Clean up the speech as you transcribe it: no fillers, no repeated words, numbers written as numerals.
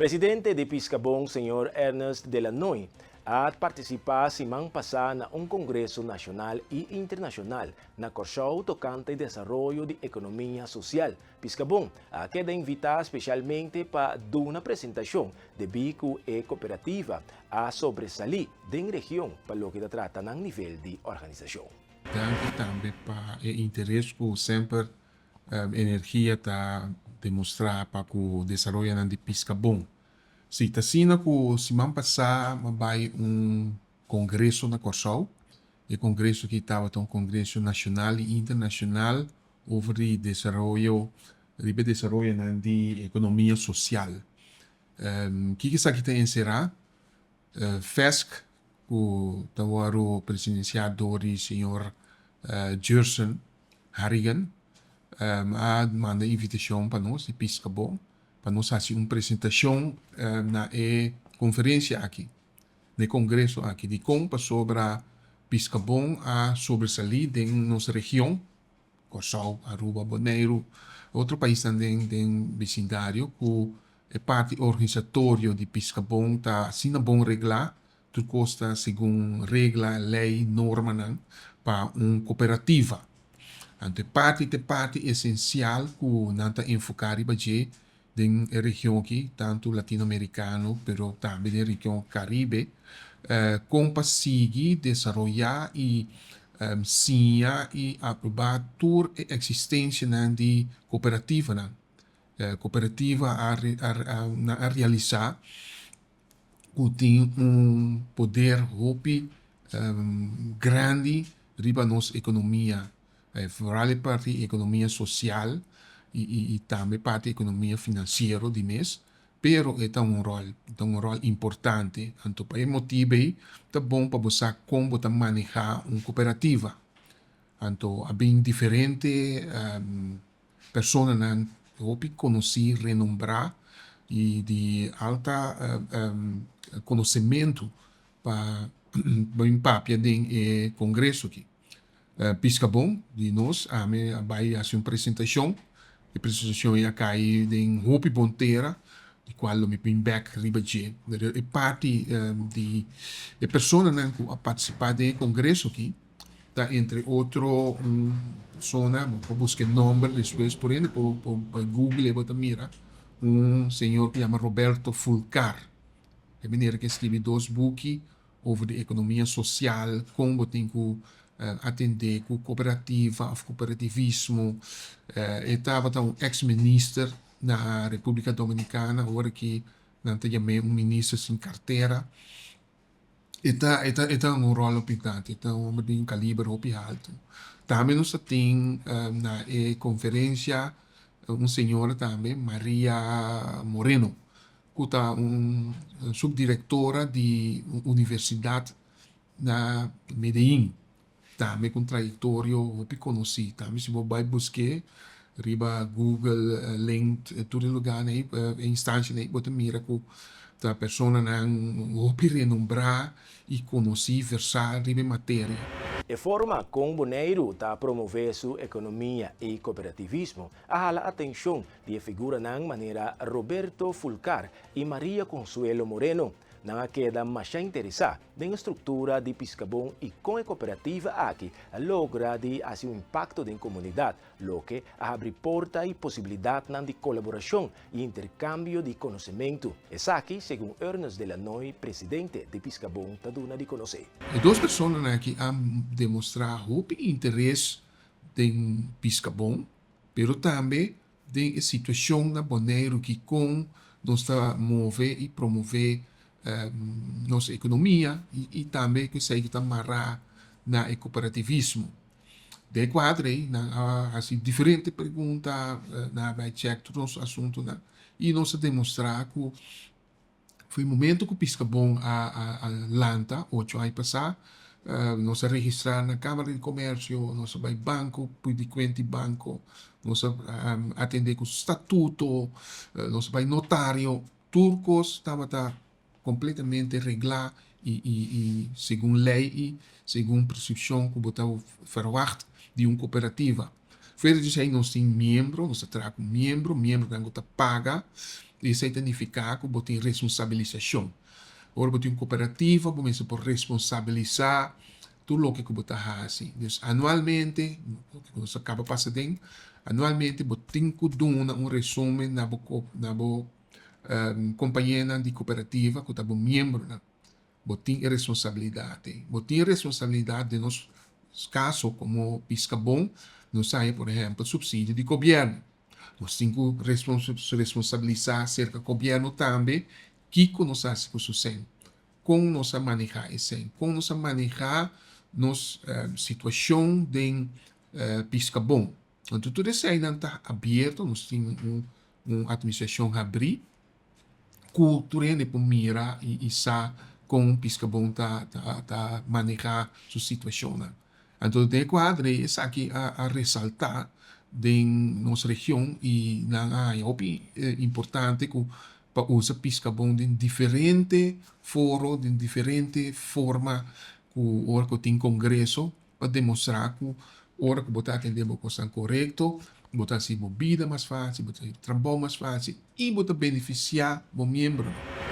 Presidente di Piskabon, señor Ernest de Lannoy, a partisipá siman pasá na un kongreso nashonal i internashonal na Kòrsou tokante desaroyo di ekonomia sosial. Piskabon a keda invitá spesialmente pa duna presentashon debí ku e kooperativa a sobresalí den region pa loke ta trata nan nivel di organisashon. Danki tambe pa e interes ku semper Energia ta demostrá pa ku desaroyonan di Piskabon. Si ta asina ku siman pasá a bai un kongreso na Kòrsou. E kongreso aki tabata un kongreso nashonal i internashonal over di desaroyo riba e desaroyonan di ekonomia sosial. Kiko esaki ta enserá? FESC ku ta wòrdu presidensiá dor di señor Gerson Harrigan a manda invitashon pa nos di Piskabon pa nos hasi un presentashon na e konferensia aki, na e kongreso aki. Dikon? Pasobra Piskabon a sobresalí den nos region, Kòrsou, Aruba, Boneiru, otro paisnan den bisindario ku e parti organisatorio di Piskabon ta asina bon reglá. Tur kos ta segun regla, lei, normanan pa un kooperativa. Anto e parti ta e parti esensial ku nan ta enfoká riba dje den e region aki, tantu latinoamerikano pero tambe den region Karibe, kon pa sigui desaroyá i siña i aprobá tur e eksistensianan di kooperativanan. Kooperativa a nan a realisá ku tin un poder hopi grandi riba nos ekonomia, foral e parti ekonomia sosial i tambe parti ekonomia finansiero di mes, pero e ta un ròl, e ta un ròl importante. Anto pa e motibu ei ta bon pa bo sa kon bo ta manehá un kooperativa. Anto a bin diferente Personanan hopi konosí, renombrá i di alta konosementu pa bin papia den e kongreso aki. Piskabon di nos ami a bai hasi un presentashon, e presentashon ei a kai den hopi bon tera di kual lo mi bin bèk riba dje. E parti di e personanan ku a partisipá den e kongreso aki Ta entre otro un persona, bo por buska e nomber despues por hende por por google e bo ta mira un señor ku yama Roberto Fulcar. E manera ku e skirbi dos buki over di ekonomia sosial, kon bo tin ku atendé ku kooperativa òf kooperativismo. E tabata un eks minister na Repúblika Dominikana, ora ki nan ta yam'é un minister sin kartera. E ta e ta e ta un ròl hopi grandi, e ta un homber di un kaliber hopi haltu. Tambe nos ta tin na e konferensia un señora tambe, Maria Moreno, ku ta un supdirektora di un universidat na Medellin. Tambe ku un trayektorio hopi konosí. Tambe si bo bai busk'é riba Google, Linked, tur e lugánan ei, e instanshanan ei, bo ta mira ku ta personanan hopi renombrá i konosí, versá riba e materia. E forma kon Boneiru ta promové su ekonomia i kooperativismo a hala atenshon di e figuranan manera Roberto Fulcar i Maria Consuelo Moreno. Nan a keda masha interesá den e struktura di Piskabon i kon e kooperativa aki a logra di hasi un impakto den komunidat, loke a habri porta i posibilidatnan di kolaborashon i interkambio di konosementu. Esaki, segun Ernest de Lannoy, presidente di Piskabon ta duna di konosé. E dos personanan aki a demostrá hopi interes den Piskabon, pero tambe Den e situashon na Boneiru ki kon nos ta move i promove nos ekonomia i tambe ku esei ku ta mará na e kooperativismo. Den e kuadro ei nan a hasi diferente pregunta, nan a bai chèk tur nos asuntunan i nos a demostrá ku Foi momento ku Piskabon a lanta ocho aña pasá, nos a registrá na Kámara di Komersio, nos a bai banko pidi kuenta di banko, nos a atendé ku statuto, nos a bai notario, tur kos tabata kompletamente reglá i segun lei i segun preskripshon ku bo ta ferwagt di un kooperativa. Fuera di esei nos tin miembro, nos ta traha ku miembro, miembronan ku ta paga. I esei ta nifiká ku bo tin responsabilisashon. Ora bo tin un kooperativa bo mester por responsabilisá tur loke ku bo ta hasi. Dus anualmente, loke ku nos a kaba pasa aden, anualmente bo tin ku duna un resumen na bo na bo kompañeronan di kooperativa ku ta bo miembronan. Bo tin e responsabilidat ei. Bo tin e responsabilidat den nos kaso komo Piskabon, nos haña por ehèmpel supsidio di gobièrnu. Nos tin ku responsabilisá serka gobièrnu tambe kiko nos hasi ku su sèn, kon nos a manehá e sèn, kon nos a manehá nos situashon den Piskabon. Anto tur eseinan ta abierto, nos tin un atministrashon habrí ku tur hende por mira i sa kon Piskabon ta ta manehá su situashonnan. Anto den e kuadro ei esaki a resaltá den nos region i nan a haña hopi importante ku pa usa Piskabon den diferente foro, den diferente forma ku ora ku tin kongreso pa demostrá ku ora ku bo ta atendé bo kosnan korekto, bo ta hasi bo bida mas fásil, bo ta hasi bo trabou mas fásil i bo ta benefisiá bo miembronan.